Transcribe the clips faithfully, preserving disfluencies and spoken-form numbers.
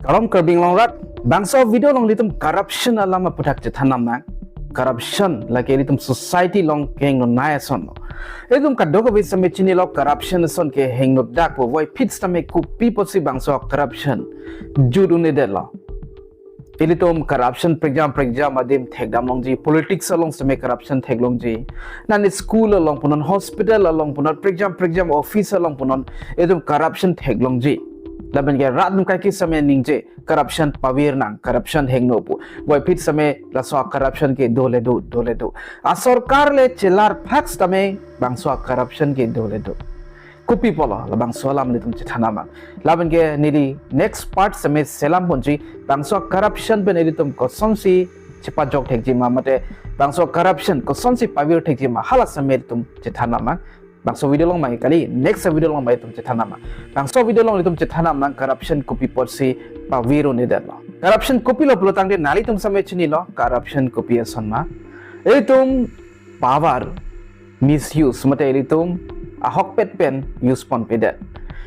Kardom Karbi Anglong rat, bangso video along ilitum corruption alam aphuthak chethan nang. Corruption lake ilitum society along kehingno nai ason. Ilitum kadokave sitame chinilo corruption ason kehingno dak pu, puvoiphit sitame kopi apotsi bangso corruption jut un-edetlo. Ilitum corruption prekjam prekjam adim thekdam longji, politics along sitame corruption theklongji. Nani school along punon, hospital along punon, prekjam prekjam office along punon, ilitum corruption theklongji. Lapen ke rat atum kaike sitame ningje corruption pavir nang, corruption hingno pu. Puvoiphit sitame laso corruption ke dole do, dole do. Asorkar le chelar phak sitame bangso corruption ke dole do. Kopi apotlo, labangso alam ilitum chethan nang. Lapen ke neli next part sitame selam ponji, bangso corruption pen ilitum kosonsi chepajok thekji ma, mate bangso corruption kosonsi pavir thekji ma, hala sitame ilitum chethan nang. Bangso video along ma kali, next video along ma ilitum chethan nang. Bangso video along ilitum chethan nang corruption kopi apotsi pavir un-edetlo. Corruption kopilo pulotangte nanglitum sitame chinilo, corruption kopi ason ma. Ilitum power misuse, mate ilitum ahokpet pen use ponpedet.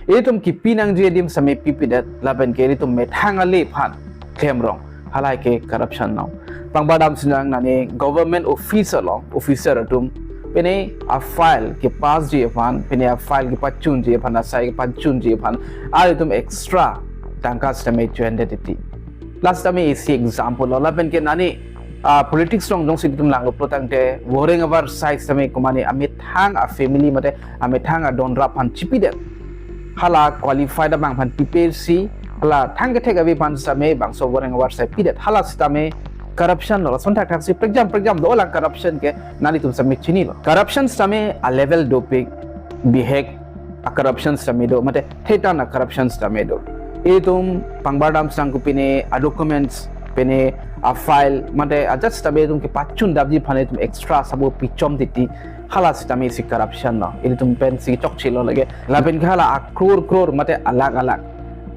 Ilitum kipi nangji adim sitame pipedet, lapen ke ilitum methang ale aphan klemrong, halahai ke corruption lo. Pangbar damsi nang, nani government office along officer atum pine a-file kepassji aphan, pine a-file kepachunji aphan, asai kepachunji aphan, ilitum extra tangka sitame choendet titi. Last sitame isi example lo, lapen ke nani, ah, politics along jongsi ilitum langlo pulotangte, voreng avarsai sitame komane amethang a-family mate amethang adon rap aphan chipidet. Hala qualified abang aphan pipe si, hala thang kethek ave aphan sitame bangso voreng avarsai pidet. Hala sitame corruption lo, lason thakthaksi prekjam prekjam dolang corruption ke nanglitum sitame chinilo. Corruption sitame a-level dopik, bihek a-corruption sitame do, mate thetan a-corruption sitame do. Ilitum pangbar damsi nang, kopine a-documents, pine a-file, mate ajat sitame ilitum kepachundapji aphan ilitum extra sabo pichom titi, hala sitame isi corruption lo. Ilitum pensi chokchelo lake. Lapen ke hala a-crore crore mate a-lakh a-lakh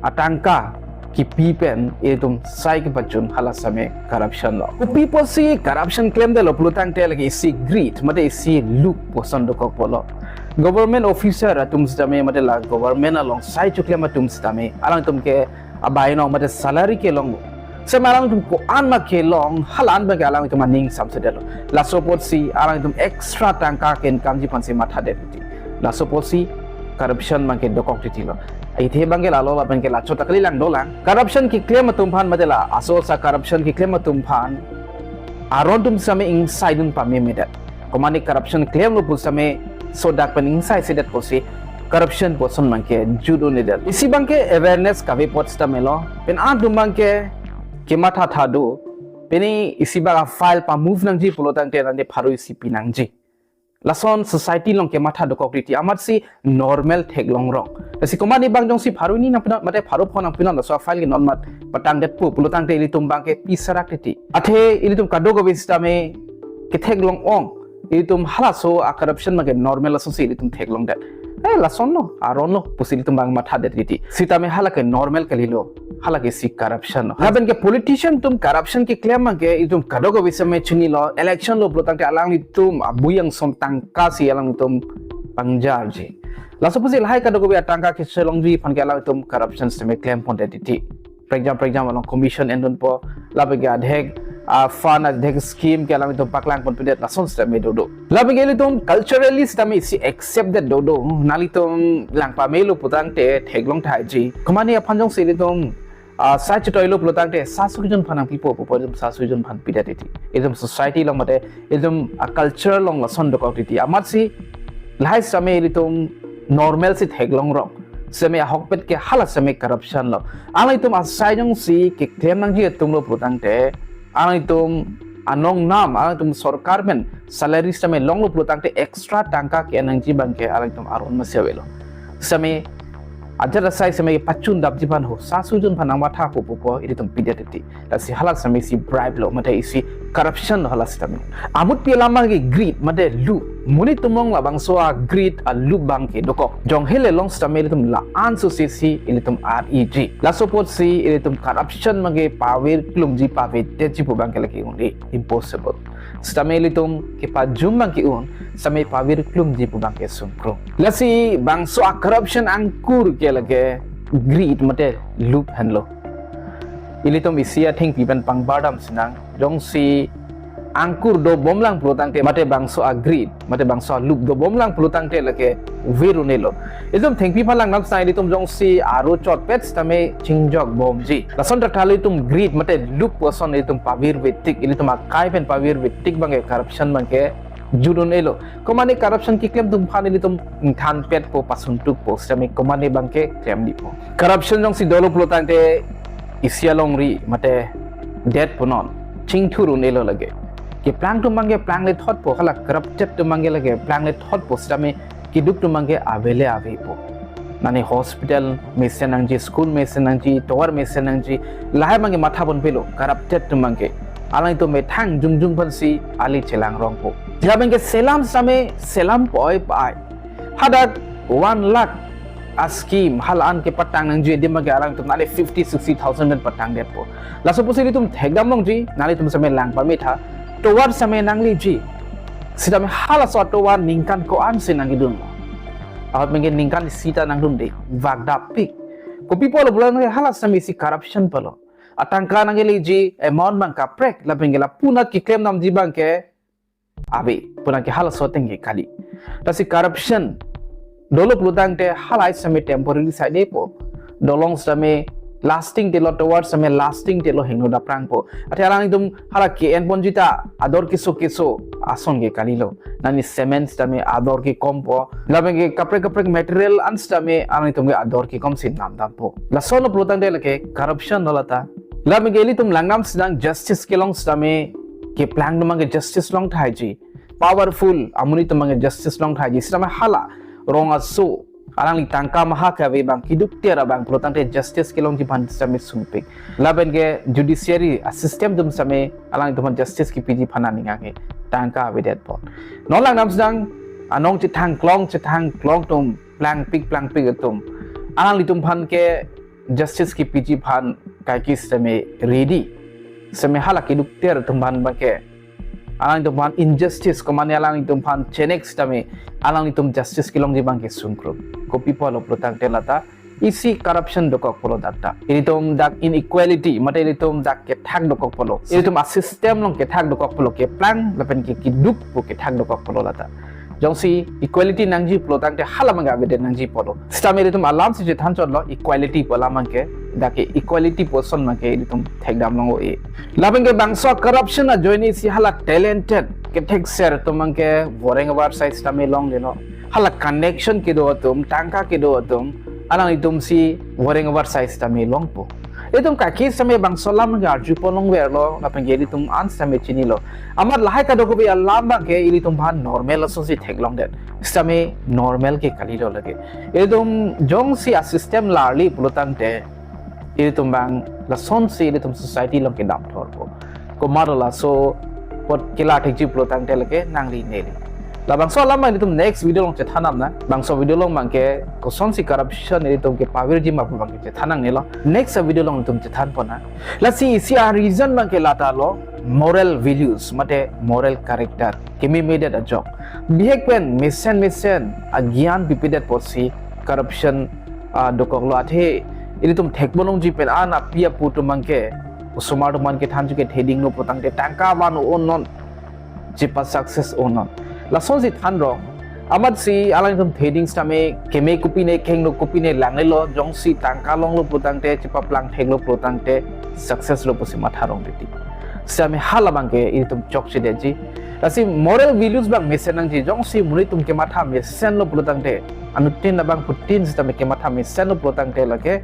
atangka kipi pen ilitum sai kepachun, hala sitame corruption lo. Kopi apotsi corruption klemdetlo pulotangte lake isi greed mate isi lobh ason dokok apotlo. Government officer atum sitame mate la government along sai choklem atum sitame, alangtum ke abai nong mate salary kelong. Sitame alangtum ko-an ma kelong, hala-an abang ke alangtum aning samsedetlo. Laso apotsi alangtum extra tangka ke-income ji aphansi mathadet titi. Laso apotsi corruption abang ke dokok titilo. Athe abang ke lalo lapen ke lachot ta kalilang dolang. Corruption keklem atum aphan mate la aso-sa corruption keklem atum aphan aron atum sitame ingsaidun pamemedet. Komane corruption klemlo pu sitame sodak pen ingsaisedet pusi corruption pu ason abang ke jut un-edet. Isi abang ke awareness kave apot sitame lo. Pen atum abang ke kematha tha do. Pine isi abang a-file pa-move nangji pulotangte nangde pharo isi pi nangji. Lason society along kematha dokok titi, amatsi normal theklongrong. Lasi komane abang jongsi pharo hini nangpinon mate pharo pho nangpinon, laso a-file ke non mat patangdetpo pulotangte ilitum abang ke pisarak titi. Athe ilitum kadokave sitame ketheklong ong, ilitum halaso a-corruption abang ke normal asonsi ilitum theklongdet. Eh, lasonlo, aronlo pusi ilitum abang mathadet titi. Sitame hala ke normal kalilo, hala ke isi corruption lo. Lapen ke politician atum corruption keklem abang ke ilitum kadokave sitame chinilo, election lo pulotangte alanglitum abuyang ason tangka si alanglitum pangjarji. Laso pusi lahai kadokave atangka kechelongji aphan ke alanglitum corruption sitame klempondet titi. Prekjam prekjam along commission endunpo, lapen ke adhek a-fund, adhek scheme ke alanglitum paklangponpedet, lason sitame dodo. Lapen ke ilitum culturally sitame isi accepted dodo. Nanglitum lang pamelo pulotangte theklong tahai ji. Komane aphan jongsi ilitum, ah, sai chetoilo pulotangte sasukjun aphan nangpipo pu pu ilitum sasukjun aphan pidet titi. Ilitum society along mate ilitum a-culture along lason dokok titi. Amatsi lahai sitame ilitum normal si theklongrong. Sitame ahokpet ke hala sitame corruption lo. Alanglitum asai jongsi keklem nangji atumlo pulotangte, alanglitum anong nam, alanglitum sorkar pen salary sitame longlo pulotangte extra tangka ke-en nangji abang ke alanglitum aron masi avelo. Sitame ajat asai sitame pachundapji aphan ho, sasukjun aphan nangmathapo pu pu ilitum pidet titi. Lasi hala sitame isi bribe lo, mate isi corruption lo hala sitame. Amutpi alam abang ke greed mate lobh. Monit atum along labangso a-greed, a-lobh abang ke dokok. Jong hele long sitame ilitum la-an susi si ilitum ar-iji. Laso apotsi ilitum corruption abang ke pavir klumji, pavedetji pu abang ke lake only impossible. Sitame ilitum kepajum abang ke un, sitame pavir klumji pu abang ke sungkrung. Lasi bangso a-corruption angkur ke lake greed mate lobh henlo. Ilitum isi athengpi pen pangbar dam sinang. Jongsi angkur dobomlang pulotangte, mate bangso a-greed, mate bangso alup dobomlang pulotangte lake vir un-elo. Ilitum thengpi aphan lang dam sinang, ilitum jongsi aro chotpet sitame chingjok bomji. Lason ta thali ilitum greed mate lup pu ason ilitum pavirve tik, ilitum akai pen pavirve tik abangke corruption abangke jut un-elo. Komane corruption keklem atum aphan ilitum ingthanpetpo, pasuntukpo, sitame komane abangke klemdipo. Corruption jongsi dolo pulotangte isi alongri mate det punon chingthur un-elo lake. Keplang atum abangke plangle thotpo, hala corrupted atum abangke lake plangle thotpo, sitame keduk atum abangke avele avepo. Nani hospital mesen nangji, school mesen nangji, tovar mesen nangji, lahai abangke matha ponpelo, corrupted atum abangke. Alangtum methang jongjong aphansi ali chelang rongpo. Jabangke selam sitame selam poi pai. Hadak one lakh a-scheme hala an kepatang nangji adim abangke alangtum nali fifty, sixty thousand pen patangdetpo. Laso pusi ilitum thekdam longji, nanglitum sitame lang pametha, tovar sitame nangliji. Sitame halaso atovar ningkan ko-ansi nangkedunlo? Ahut abangke ningkan isi ta nangdunde, vagdapik. Kopi apotlo pulotangte hala sitame isi corruption pulo. Atangka nangkeliji, amount abang kaprek, lapen ke lapu-an keklem damji abangke ave, pu abangke halaso ateng ke kali. Lasi corruption dolo pulotangte halahai sitame temporary side-po. Dolong sitame lasting telo, tovar sitame lasting telo, hingno daprangpo. Athe alangtum hala ke-en ponji ta ador keso keso ason ke kalilo. Nani cement sitame ador kekompo. Labangke kaprek kaprek material an sitame alangtum ke ador kekomsi namdampo. Lasonlo pulotangte lake corruption lo lata. Labangke ilitum lang dam sinang, justice kelong sitame keplang atum abangke justice longthaiji. Powerful amonit atum abangke justice longthaiji. Sitame hala rong aso alangli tangka maha kave abang, keduk ter abang pulotangte justice kelongji aphan sitame sungpik. Lapen ke judiciary a-system atum sitame alangtum aphan justice kepiji aphan aning ange tangka avedetpo. Non lang dam sinang, anong chethang klong, chethang klong atum, plangpik plangpik atum, alanglitum aphan ke justice kepiji aphan kaike sitame ready. Sitame hala keduk ter atum aphan abangke alangtum aphan injustice, komane alangtum aphan chenek sitame alangtum justice kelongji abangke sungkrung. Kopi apotlo pulotangte lata isi corruption dokok pulo dak ta. Ilitum dak inequality, mate ilitum dak kethak dokok pulo. Ilitum a-system along kethak dokok pulo, keplang lapen ke keduk pu kethak dokok pulo lata. Jongsi equality nangji pulotangte hala abangke avedet nangji pulo. Sitame ilitum alamsi chethan chotlo equality pu alam abangke, dak ke equality pu ason abangke ilitum thekdam long-o-e. Labangke bangso corruption ajoine si hala talented, kethekser atum abangke voreng avar sai sitame longlelo. Hala connection kedo atum, tangka kedo atum, alanglitumsi voreng avar sai sitame longpo. Itum kaike sitame bangso alam ke arjupon longverlo, lapen ke ilitum an sitame chinilo. Amat lahai kadokave alam abangke ilitum aphan normal asonsi theklongdet. Sitame normal ke kalilo lake. Ilitum jongsi a-system larli pulotangte, ilitum abang lasonsi ilitum society along kedam thorpo. Komatlo laso apot kelar thekji pulotangte lake nangli neli. Labangso alam abang ilitum next video along chethan nang. Bangso video along abangke kosonsi corruption ilitum kepavirji ma pu abangke chethan nangnelo. Next video along ilitum chethan ponnang. Lasi isi a-reason abangke latalo, moral values mate moral character kememedet ajok. Bihek pen mesen mesen agyan pipedet apotsi corruption, ah, dokoklo. Athe ilitum thekpon longji pen an api apo atum abangke, osomar atum abangke thanju ke thedinglo pulotangte tangka van-o non, chepa-success-o non. Lasonsi thanrong. Amatsi alangtum theding sitame keme kopine khengno kopine langlelo, jongsi tangka longlo pulotangte, chepaplang theklo pulotangte success lo pusi matha rong titi. Sitame hala abangke ilitum chokchedetji. Lasi moral values abang mesen nangji, jongsi monit atum kematha mesenlo pulotangte, anuttin abang putin sitame kematha mesenlo pulotangte lake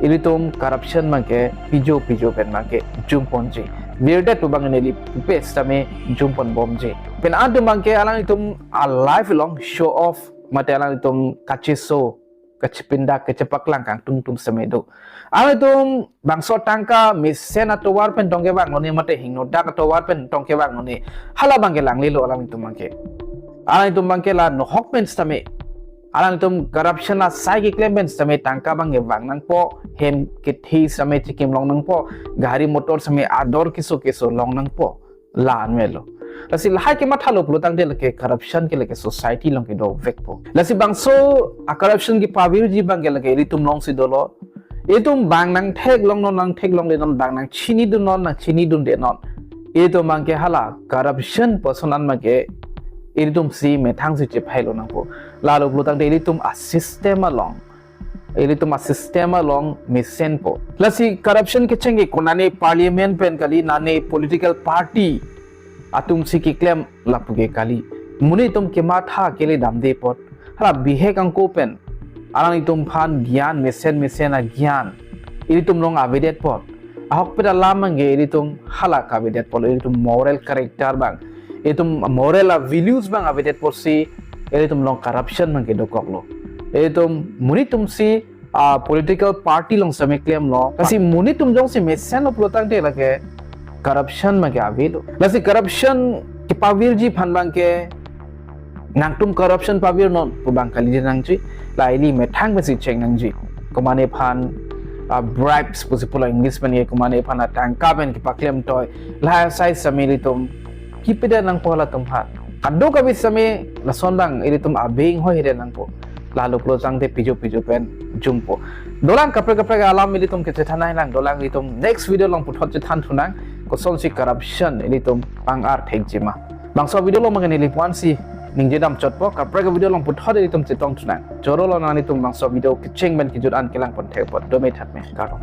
ilitum corruption abangke pijo pijo pen abangke jumponji. Virdet pu abang neli pupe sitame jumponbomji. Pen an atum abangke alanglitum a-life along show off mate alanglitum kacheso, kachepindak, kachepaklang kangtung atum sitame do. Alanglitum bangso tangka mesen atovar pen tong kevanglone mate hingno dak atovar pen tong kevanglone, hala abangke langlelo alanglitum abangke. Alanglitum abangke la nohok pen sitame, alanglitum corruption asai keklem pen sitame tangka abangke vang nangpo, hem kethe sitame chikim long nangpo, gari motor sitame ador keso keso long nangpo, la-an melo. Lasi lahai kemathalo pulotangte lake corruption ke lake society along kedovekpo. Lasi bangso a-corruption kepavirji abangke lake ilitum alongsi dolo. Itum bang nangtheklong non, nangtheklongle non, bang nangchinidun non, nangchinidunde non. Itum abangke hala corruption person an abangke ilitum si methang si chephailo nangpo. Lalo pulo tangte ilitum a-system along, ilitum a-system along mesenpo. Lasi corruption kecheng ke konane parliament pen kali, nane political party atum si keklem lapu ke kali. Monit atum kematha kele damde apot, hala bihek angko pen alanglitum aphan gyan, mesen mesen agyan ilitum along avedet apot, ahokpet alam abangke ilitum hala kavedet apot, ilitum moral character abang, ilitum moral a-values abang avedet apotsi ilitum along corruption abangke dokoklo. Ilitum monit atum si, ah, political party along seme klemlo. Lasi monit atum jongsi mesenlo pulo tangte lake corruption abangke avelo. Lasi corruption kepavirji aphan abangke nangtum corruption pavir non pu abang kali nangji. La ili methang pensi cheng nangji. Komane aphan, ah, bribes pusi pulo English pen ke, komane aphan atangka pen kepaklem toi, la asai seme ilitum kepede nangpo halatum aphan. Kadokave seme lason abang ilitum abeng hoi hede nangpo. Lalo pulo tangte piju piju pen jumpo. Dolang kaprek kaprek alam ilitum kechethan nanglang, dolang ilitum next video along puthot chethan thunang, kosonsi corruption ilitum pang-ar thekji ma. Bangso video along abangke neli pu-ansi ningje damchotpo, kaprek video along puthot ilitum chetong thunang. Choro lo nanglitum bangso video kecheng pen kejut an kelang pon thekpo, dome thatme, kardom.